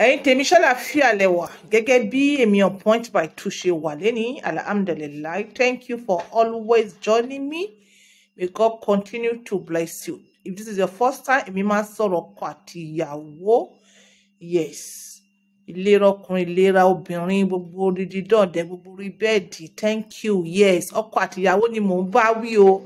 Ẹ̀yin tèmi, ṣàlàáfíà lẹ wà? Gẹ́gẹ́ bí èmi on point by two ṣe wà lẹ́ni, alhamdulillahi. Thank you for always joining me. May God continue to bless you. If this is your first time, èmi máa ń sọ̀rọ̀ ọkọ àti ìyàwó, yes, ìlera ọkùnrin, ìlera obìnrin, gbogbo odidi dọ̀dẹ̀, gbogbo orí bed. Thank you. Yes, ọkọ àti ìyàwó ni mò ń bá wí o.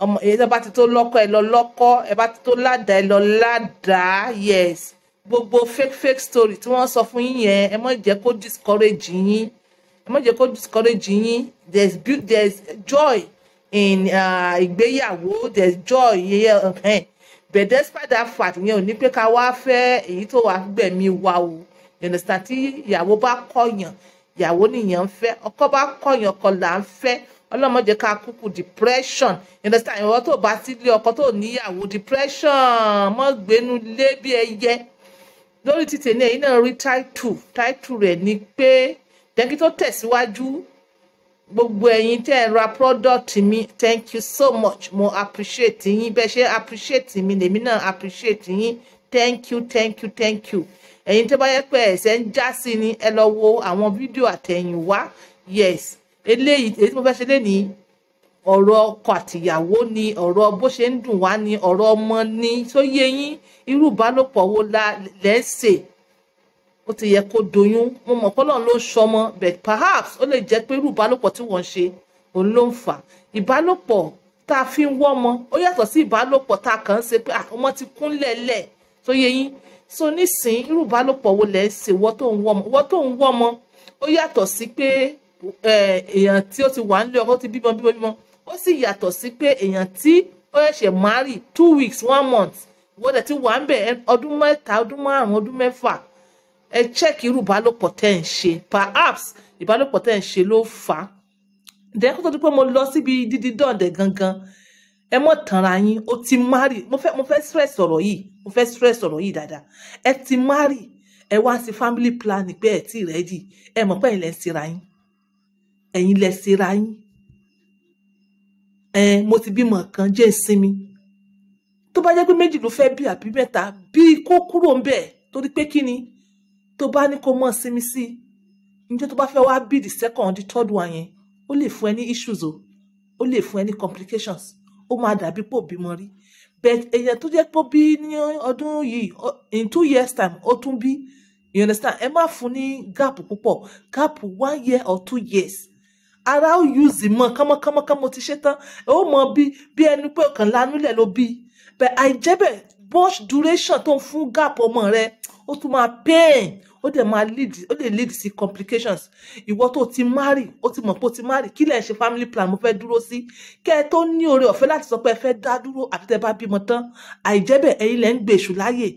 Ọmọ èyí tó bá ti tó lọ́kọ, ẹ lọ lọ́kọ. Ẹ bá ti tó ládàá, ẹ lọ ládàá. Yes, gbogbo fake fake story tí wọ́n sọ fún yín yẹn, ẹ má jẹ́ kó discourage yín, ẹ má jẹ́ kó discourage yín. There's joy in ìgbéyàwó, there's joy, yeah, but despite that fact, ìyẹn ò ní pé ká wá fẹ́ èyí tó wà gbẹ̀mí wa o. You understand? Tí ìyàwó bá kọ̀yàn, ìyàwó nìyẹn ń fẹ́. Ọkọ bá kọ̀yàn, ọkọ là ń fẹ́. Ọlọ́mọ jẹ́ ká kúkú depression. You understand? Ìwọ tó bá sílé ọkọ, tó níyàwó, depression mọ́ gbénu lé bí ẹyẹ. Lórí títẹ̀ ní, ẹ̀yin náà rí title. Title rẹ̀ ni pé jẹ́kí tó tẹ̀síwájú. Gbogbo ẹ̀yin tẹ́ ẹ ra product mi, thank you so much. Mo appreciate yín. Bẹ́ẹ̀ ṣe appreciate mi, lèmi náà appreciate yín. Thank you, thank you, thank you. Ẹ̀yin tó bá yẹ pé ẹ̀sẹ̀ ń já sí ni, ẹ lọ wo àwọn fídíò àtẹ̀yìnwá. Yes, eléyìí, èyí tí mo fẹ́ ṣe lénìí, ọ̀rọ̀ ọkọ àtìyàwó ni, ọ̀rọ̀ bó ṣe ń dùn wá ni, ọ̀rọ̀ ọmọ ni. Tó yé yín? Irú ìbálòpọ̀ wo la lẹ́sẹ̀ ó ti yẹ kó doyún? Mo mọ̀ pé Ọlọ́run ló ń ṣọmọ, but perhaps ó lè jẹ́ pé irú ìbálòpọ̀ tí wọ́n ń ṣe òun ló ń fà. Ìbálòpọ̀ tá a fi ń wọ́mọ, ó yàtọ̀ sí ìbálòpọ̀ tá a kàn ń ṣe pé ọmọ ti kúnlẹ̀ lẹ̀. Tó yé yín? So nísìnyí, irú ìbálòpọ̀ wo lẹ̀ ń ṣe? Wọ́n tó ń wọ́mọ, wọ́n tó ń wọ́mọ, ó yàtọ̀ sí pé èèyàn tí ó ti wà nílé ọkọ, ti bímọ bímọ bímọ. Ó sì yàtọ̀ sí pé èèyàn tí ó ṣẹ̀ṣẹ̀ marry 2 weeks, one month. Wọ́n dẹ̀ ti wà ń bẹ̀ ọdún 3, ọdún 5, ọdún 6. Ẹ check irú ìbálòpọ̀ tẹ́ ń ṣe. Perhaps ìbálòpọ̀ tẹ́ ń ṣe ló fà á. Then kó tó di pé mo lọ síbi dídí dọ̀dẹ̀ gangan, ẹ mọ̀ tanra yín. Ó ti marry, mo fẹ́ stress ọ̀rọ̀ yìí, mo fẹ́ stress ọ̀rọ̀ yìí dáadáa. Ẹ ti marry, ẹ wá sí family planning pé ẹ ti ready. Ẹ mọ̀ pé ẹ̀yin lẹ ń ṣera yín, ẹ̀yin lẹ ṣera yín. Ẹ mo ti bímọ kan, jẹ́ ìsinmi. Tó bá jẹ́ pé méjì ló fẹ́ bí àbí mẹ́ta bí, kó kúrò ń bẹ̀. Torí pé kí ni? Tó bá ní kó mọ̀ sinmi sí, njẹ́ tó bá fẹ́ wá bí the second, the third one yẹn, ó lè fún ẹ ní issues o, ó lè fún ẹ ní complications. Ó máa dàbí pò bímọ rí. But èèyàn tó jẹ́ pé ó bí ní ọdún yìí, in 2 years time ó tún bí. You understand? Ẹ má fún ní gap púpọ̀. Gap one year or 2 years, ara ó use mọ kánmọ́kánmọ́kánmọ́ ti ṣe tán. Ó mọ bí bí ẹni pé ọkàn lanúlẹ̀ ló bí. But àìjẹ́ bẹ́ẹ̀, much duration tó ń fún gap ọmọ rẹ, ó tún máa pain, ó dẹ̀ máa lead, ó lè lead sí complications. Ìwọ tó ti marry, ó ti mọ̀ pé ó ti marry, kí lẹ̀ ń ṣe family plan? Mo fẹ́ dúró sí kẹ́ ẹ tó ní oore ọ̀fẹ́ láti sọ pé ẹ fẹ́ dá dúró, àfi tẹ́ bá bímọ tán. Àìjẹ́ bẹ́ẹ̀, ẹ̀yin lẹ́ ń gbèsù láyè.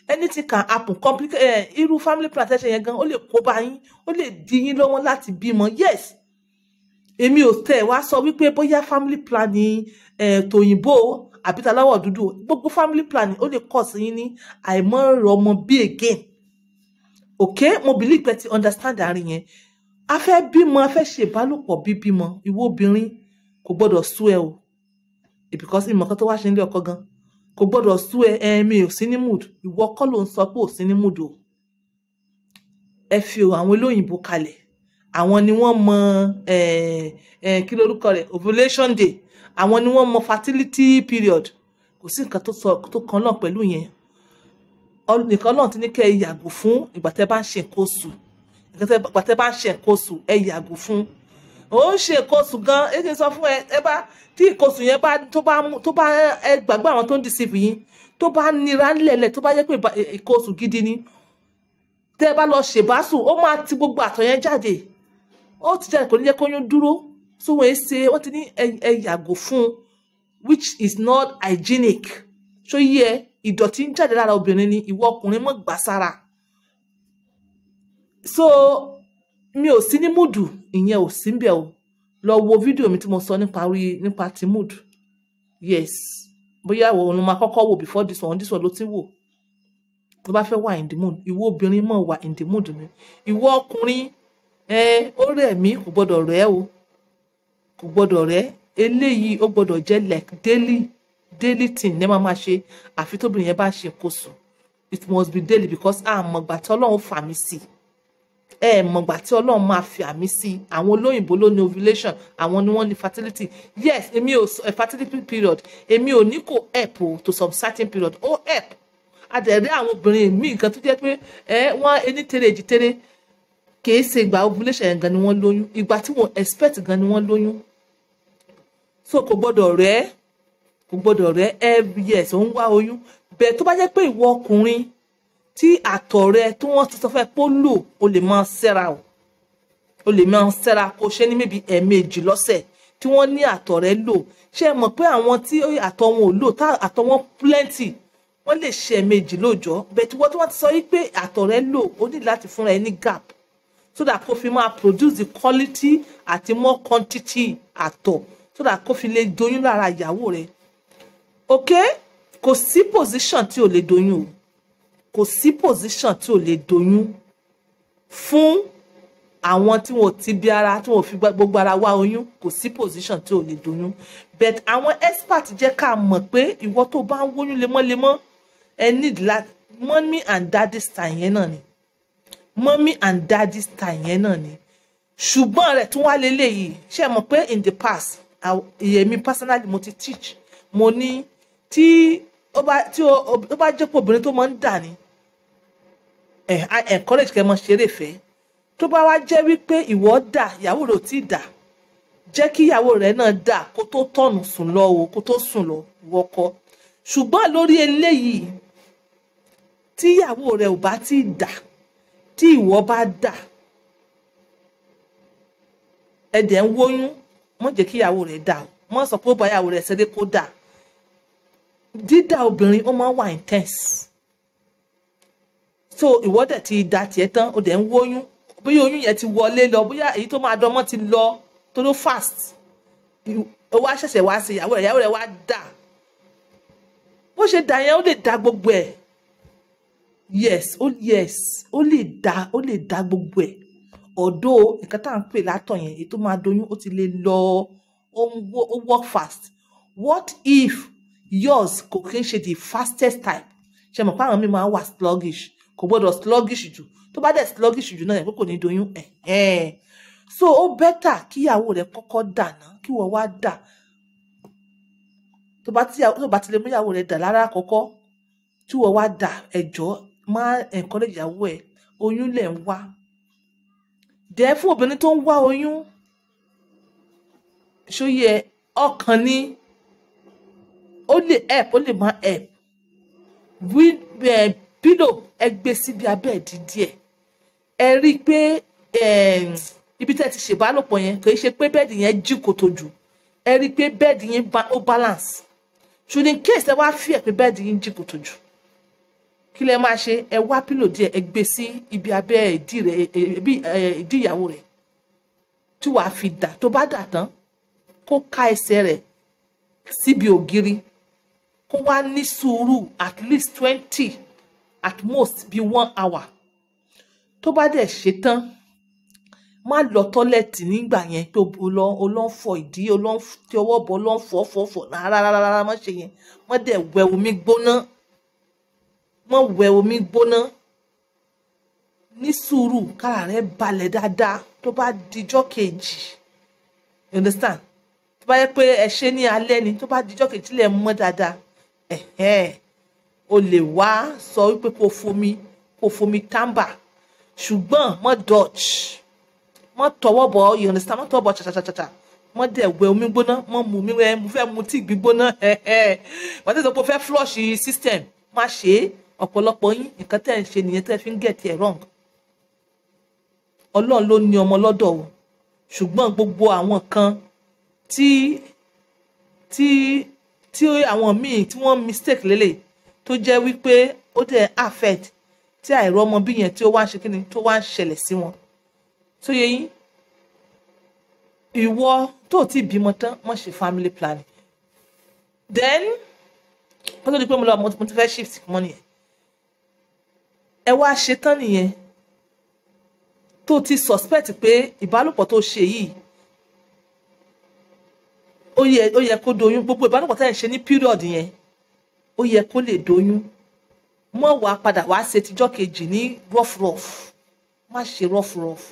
Anything can happen. Complicate irú family plan tẹ́ ṣe yẹn gan, ó lè kó bá yín, ó lè dí yín lọ́wọ́ láti bímọ. Yes, èmi ò tẹ̀ wá sọ wípé bóyá family planning tòyìnbó àbí taláwọ̀ dúdú, gbogbo family planning, ó lè cause yín ní àìmọ́ ọmọ bí again. Okay, mo believe pé ti understand àárín yẹn. A fẹ́ bímọ, a fẹ́ ṣe ìbálòpọ̀ bíbímọ. Ìwọ obìnrin, kò gbọ́dọ̀ sú ẹ o, because ìmọ̀ kan tó wá ṣe nílé ọkọ gan kò gbọ́dọ̀ sú ẹ. Ẹ mi ò sí ní mood. Ìwọ kọ́ ló ń sọ pé ò sí ní mood o. Ẹ fi àwọn olóyìnbó kalẹ̀, àwọn ni wọ́n mọ kí lórúkọ rẹ̀, ovulation day, àwọn ni wọ́n mọ fertility period. Kò sí nǹkan tó sọ tó kan náà pẹ̀lú yẹn. Nìkan náà ti ní kẹ́ ẹ yàgò fún ìgbà tẹ́ bá ń ṣe nǹkan oṣù. Ìgbà tẹ́ bá ń ṣe nǹkan oṣù, ẹ yàgò fún. Ó ń ṣe nǹkan oṣù gan, ẹ ti sọ fún ẹ, ẹ bá tí nǹkan oṣù yẹn bá tó bá mú tó bá, ẹ gbàgbé àwọn tó ń deceive yín. Tó bá nira ńlẹ̀lẹ̀, tó bá jẹ́ pé nǹkan oṣù gidi ni, tẹ́ ẹ bá lọ ṣèbásùn, ó máa ti gbogbo àtọ̀ yẹn jáde. Ó ti jáde, kò ní jẹ́ kóyún dúró. So wọ́n ṣe, wọ́n ti ní ẹ yàgò fún, which is not hygienic. Ṣó yẹ? Ìdọ̀tí ń jáde lára obìnrin ni. Ìwọ ọkùnrin, mọ́ gbà sára. So mi ò sí ní mood, ìyẹn ò sí níbẹ̀ o. Lọ wo fídíò mi tí mo sọ nípa orí, nípa ti mood. Yes, bóyá òun ló máa kọ́kọ́ wò before this one. This one ló ti wò. Tó bá fẹ́ wà in the mood, ìwọ obìnrin mọ̀ wà in the mood ni. Ìwọ ọkùnrin, ẹ ó rẹ̀ mí, kò gbọ́dọ̀ rẹ̀ o, kò gbọ́dọ̀ rẹ̀. Eléyìí ó gbọ́dọ̀ jẹ́ like daily daily thing ní ẹ máa máa ṣe, àfi tóbìnrin yẹn bá ṣe nǹkan oṣù. It must be daily because a mọ̀gbà tí Ọlọ́run fà mí sí. Ẹ mọ̀gbà tí Ọlọ́run máa fi àmì sí. Àwọn olóyìnbó ló ní ovulation, àwọn ni wọ́n ní fertility. Yes, èmi ò fertility period, èmi ò ní kò help o to some certain period. Ó help. Adẹ̀rẹ́ àwọn obìnrin míì nǹkan tó jẹ́ pé ẹ wọ́n ení tere èjì tere, kìí ṣe ìgbà ovulation yẹn gan ni wọ́n lóyún, ìgbà tí wọ́n expect gan ni wọ́n lóyún. So kò gbọ́dọ̀ rẹ́, kò gbọ́dọ̀ rẹ́ every year tó ń wá oyún. Bẹ́ẹ̀ tó bá jẹ́ pé ìwọ ọkùnrin tí àtọ̀ rẹ tí wọ́n ti sọ fẹ́ pé ó lò, o lè máa ṣẹ́ra o, o lè máa ṣẹ́ra kó ṣe ní maybe ẹ̀ẹ̀mejì lọ́sẹ̀ tí wọ́n ní àtọ̀ rẹ lò. Ṣé ẹ mọ̀ pé àwọn tí àtọ̀ wọn ò lò, tá àtọ̀ wọn plenty, wọ́n lè ṣe ẹ̀ẹ̀mejì lóòjọ́. Bẹ́ẹ̀ tí wọ́n ti sọ yí pé àtọ̀ rẹ lò, o ní láti fúnra ẹ ní gap so that kó fi máa produce the quality àti more quantity àtọ̀, so that kó fi lè doyún lára ìyàwó rẹ. Okay, kò sí position tí ò lè doyún o, kò sí position tí ò lè doyún fún àwọn tí wọn ò ti bí ara, tí wọn ò fi gbogbo ara wá oyún. Kò sí position tí ò lè doyún, but àwọn expert jẹ́ ká mọ̀ pé ìwọ tó bá ń wóyún lemọ́lemọ́, ẹ need láti mommy and daddy style yẹn náà ni, mommy and daddy style yẹn náà ni. Ṣùgbọ́n rẹ̀ tún wá leléyìí, ṣé ẹ mọ̀ pé in the past, èmi personally mo ti teach, mo ní tí ó bá jẹ́ pé obìnrin tó máa ń dà ní, ẹ I encourage kẹ́ mọ ṣeré ìfẹ́. Tó bá wá jẹ́ wípé ìwọ dà, ìyàwó rẹ̀ ò tí ì dà, jẹ́ kí ìyàwó rẹ̀ náà dà kó tó tọ̀nù sùn lọ o, kó tó sùn lọ wọkọ. Ṣùgbọ́n lórí eléyìí, tí ìyàwó rẹ̀ ò bá tí ì dà, tí ìwọ bá dà, ẹ dẹ̀ ń wóyún, mọ́ jẹ́ kí ìyàwó rẹ̀ dà o. Mọ́ sọ pé ó bá ìyàwó rẹ̀ ṣeré kó dà. Dídà obìnrin, ó máa ń wà intense. So ìwọ dẹ̀ ti da tiẹ̀ tán, ó dẹ̀ ń wóyún, bóyá oyún yẹn ti wọlé lọ, bóyá èyí tó máa dánmọ́ ti lọ tó ló fast, ó wá ṣẹ̀ṣẹ̀ wá sí ìyàwó rẹ̀, ìyàwó rẹ̀ wá dà. Bó ṣe dà yẹn, ó lè da gbogbo ẹ̀. Yes, ó, yes, ó lè da gbogbo ẹ̀. Ọ̀dọ́ nǹkan tá à ń pè látọ̀ yẹn, èyí tó máa doyún, ó ti lè lọ, ó work fast. What if yours kò kí ń ṣe the fastest type? Ṣe mọ̀ pé àwọn míì máa wà sluggish? Kò gbọ́dọ̀ sluggish jù. Tó bá dẹ̀ sluggish jù náà yẹn, pé kò ní doyún ẹ̀hẹ́n. So ó better kíyàwó rẹ̀ kọ́kọ́ dà ná, kí wọ́n wá dà. Tó bá ti lè mú ìyàwó rẹ̀ dà lára àkọ́kọ́, tí wọ́n wá dà, ẹ̀jọ́ má encourage ìyàwó ẹ̀. Oyún lẹ̀ ń wá dẹ̀ fún obìnrin tó ń wá oyún, ṣóyẹ ọkàn ni ó lè help, ó lè má help. Wí ẹ pillow, ẹ gbé síbi abẹ́ ìdí díẹ̀. Ẹ rí i pé ibi tẹ́ ti ṣèbálòpọ̀ yẹn, kì í ṣe pé bed yẹn jí kòtò jù. Ẹ rí i pé bed yẹn ó balance. Ṣùgbọ́n in case ẹ wá fi ẹ̀ pé bed yẹn jí kòtò jù, kí lẹ máa ṣe? Ẹ wá pillow díẹ̀, ẹ gbé sí ibi abẹ́ ìdí rẹ̀, ìdí ìyàwó rẹ̀ tí wàá fi dà. Tó bá dà tán, kó ká ẹsẹ̀ rẹ̀ síbi ògiri, kó wá ní sùúrù at least 20, at most bí one hour. Tó bá dẹ̀ ṣe tán, má lọ toilet nígbà yẹn pé o lọ ń fọ ìdí, o lọ ń fi ọwọ́ bọ̀, o lọ ń fọ fọ fọ. Rárá rárá rárá, má ṣe yẹn. Má dẹ̀ wẹ omi gbóná, má wẹ omi gbóná. Ní sùúrù kára rẹ balẹ̀ dáadáa. Tó bá dijọ́ kejì, you understand, tó bá yẹ pé ẹ ṣe ní alẹ́ ni, tó bá dijọ́ kejì lẹ̀ mọ́ dáadáa, ẹ̀hẹ́n, o lè wá sọ wípé kó fomi tàǹbà. Ṣùgbọ́n mọ́ dodge, mọ́ tọwọ́ bọ̀, you understand, mọ́ tọwọ́ bọ̀ chachachacha, mọ́ dẹ̀ wẹ omi gbóná, mọ́ mu omi rẹ, mo fẹ́ mu tíì gbígbóná, wọ́n ti sọ pé o fẹ́ flush system, má ṣe é. Ọ̀pọ̀lọpọ̀ yín, nǹkan tẹ́ ẹ̀ ń ṣe nìyẹn tẹ́ ẹ fi ń get it wrong. Ọlọ́run ló ní ọmọ lọ́dọ̀ o. Ṣùgbọ́n gbogbo àwọn kan tí àwọn míì tí wọ́n mistake lélẹ̀, tó jẹ́ wípé ó dẹ̀ affect tí àìrọ́mọ bí yẹn, tí ó wá ń ṣe kíni, tó wá ń ṣẹlẹ̀ sí wọn, tó yẹ yín. Ìwọ tó ti bímọ tán, má ṣe family planning. Then kó tó di pé mo lọ, mo ti fẹ́ shift mọ́ nìyẹn. Ẹ wá ṣe tán nìyẹn, tó ti suspect pé ìbálòpọ̀ tó ṣe yìí, ó yẹ kó doyún. Gbogbo ìbálòpọ̀ tẹ́ ẹ̀ ń ṣe ní period yẹn, ó yẹ kó lè doyún. Mọ́ wàá padà wàá ṣe tijọ́ kejì ní rough rough. Má ṣe rough rough.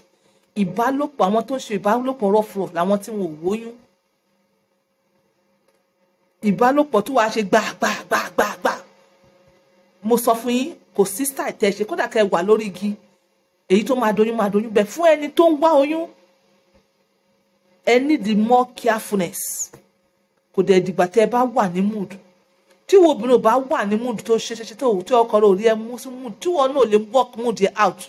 Ìbálòpọ̀, àwọn tó ń ṣe ìbálòpọ̀ rough rough làwọn tí wọn ò wóyún. Ìbálòpọ̀ tó wàá ṣe gbà gbà gbà gbà gbà, mo sọ fún yín, kò sí style tẹ́ ṣe, kódà kẹ́ wà lórí igi, èyí tó máa doyún máa doyún. Bẹ́ẹ̀ fún ẹni tó ń wá oyún, ẹ need the more carefulness. Kò dẹ̀ dìgbà tẹ́ ẹ bá wà ní mood. Tí wo obìnrin ò bá wà ní mood tó ṣe ṣe ṣe, tó tí ọkọ rẹ ò rí ẹ mú sí mood, tí wọn náà lè work mood yẹn out,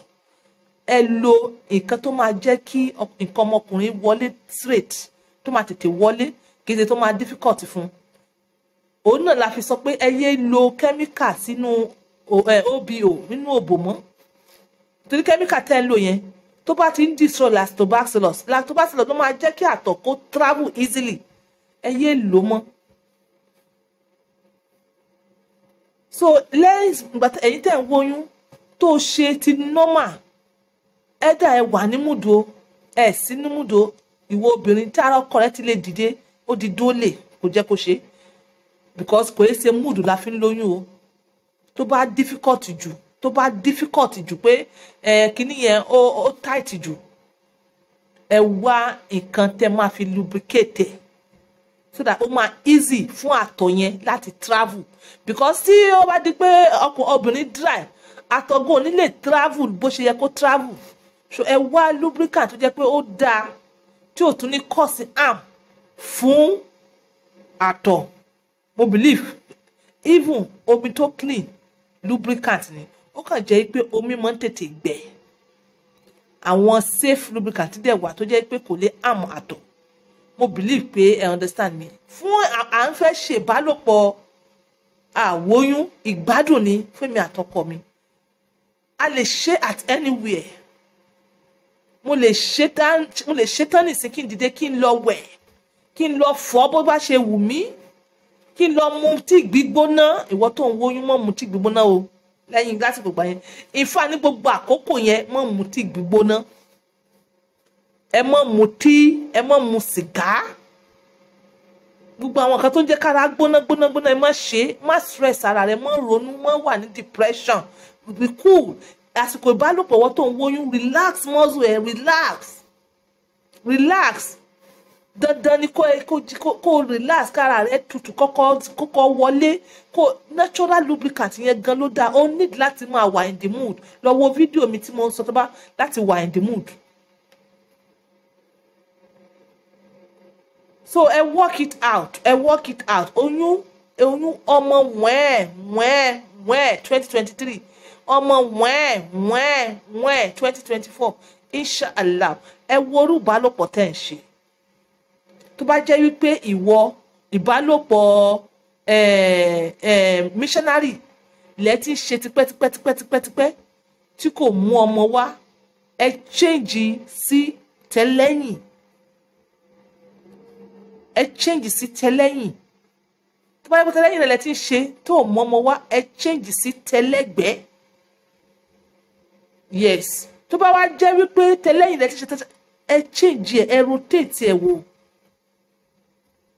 ẹ lo nǹkan tó máa jẹ́ kí nǹkan ọmọkùnrin wọlé straight, tó máa tètè wọlé, kì í ṣe tó máa difficult fún òun. Náà la fi sọ pé ẹ yé lo chemical sínú OBO, nínú òbò mọ́, torí chemical tẹ́ ń lò yẹn, tó bá ti ń destroy lactobacillus, lactobacillus ló máa jẹ́ kí àtọ̀ kó travel easily. Ẹ yé lò mọ́. So lẹ́yìn ìgbà ẹ̀yin tẹ́ ń wóyún tó ṣe ti normal, ẹ̀dá ẹ wà ní mood o, ẹ sí ní mood o, ìwọ obìnrin tí ara ọkọ rẹ ti lè dìde, ó di dólè, kò jẹ́ kó ṣe, because kò yẹ ṣe mood la fi ń lóyún o. Tó bá difficult jù, tó bá difficult jù pé ẹ kíní yẹn ó tight jù, ẹ wá nǹkan tẹ́ máa fi lubricate ẹ, so that ó máa easy fún àtọ̀ yẹn láti travel, because tí ó bá di pé ọkùnrin obìnrin dry, àtọ̀gùn ò ní lè travel bó ṣe yẹ kó travel. So ẹ wá lubricant tó jẹ́ pé ó dáa, tí ò tún ní cause harm fún àtọ̀. Mo believe even omi tó clean, lubricant ni. Ó kàn jẹ́ pé omi máa ń tètè gbẹ. Àwọn safe lubricant dẹ̀ wà tó jẹ́ pé kò lè harm àtọ̀. Mo believe pé ẹ understand me. Fún à ń fẹ́ ṣe ìbálòpọ̀ àwòyún, ìgbádùn ni fún mi àtọkọ mi. A lè ṣe at anywhere. Mo lè ṣe tán, mo lè ṣe tán nìsín, kí n dìde, kí n lọ wẹ̀, kí n lọ fọ̀ bó bá ṣe wù mí, kí n lọ mu tíì gbígbóná. Ìwọ tó ń wóyún, mọ́ mu tíì gbígbóná o lẹ́yìn lásìkò gbà yẹn. Ìfà ní gbogbo àkókò yẹn, mọ́ mu tíì gbígbóná, ẹ mọ́ mu tíì, ẹ mọ́ mu sìgá, gbogbo àwọn nǹkan tó ń jẹ́ kára gbóná gbóná gbóná, ẹ má ṣe. Má stress ara rẹ, má ronú, má wà ní depression. Be cool. Àsìkò ìbálòpọ̀, wọ́n tó ń wóyún, relax muscle ẹ, relax, relax. Dandan ni kó relax, kára rẹ tutù, kọ́kọ́ kọ́kọ́ wọlé, kó natural lubricant yẹn gan ló dáa. Ó need láti máa wà in the mood. Lọ wo fídíò mi tí mo ń sọ tó bá láti wà in the mood. So ẹ work it out, ẹ work it out. Oyún, oyún, ọmọ wẹ́ẹ̀ wẹ́ẹ̀ wẹ́ẹ̀ 2023, ọmọ wẹ́ẹ̀ wẹ́ẹ̀ wẹ́ẹ̀ 2024, inshallah. Ẹ wo orú ìbálòpọ̀ tẹ́ ń ṣe. Tó bá jẹ́ wípé ìwọ ìbálòpọ̀ missionary lẹ ti ń ṣe tipẹ́tipẹ́tipẹ́tipẹ́ tí kò mú ọmọ wá, ẹ change sí tẹ́lẹ́yìn, ẹ change sí tẹ́lẹ́yìn. Tó bá yẹ kó tẹ́lẹ́yìn rẹ̀ lẹ ti ń ṣe tó mú ọmọ wá, ẹ change sí tẹ́lẹ́gbẹ́. Yes, tó bá wá jẹ́ wípé tẹ́lẹ́yìn lẹ ti ṣe, ẹ change ẹ, ẹ rotate ẹ wò.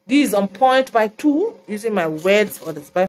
This is on point by two, using my words for the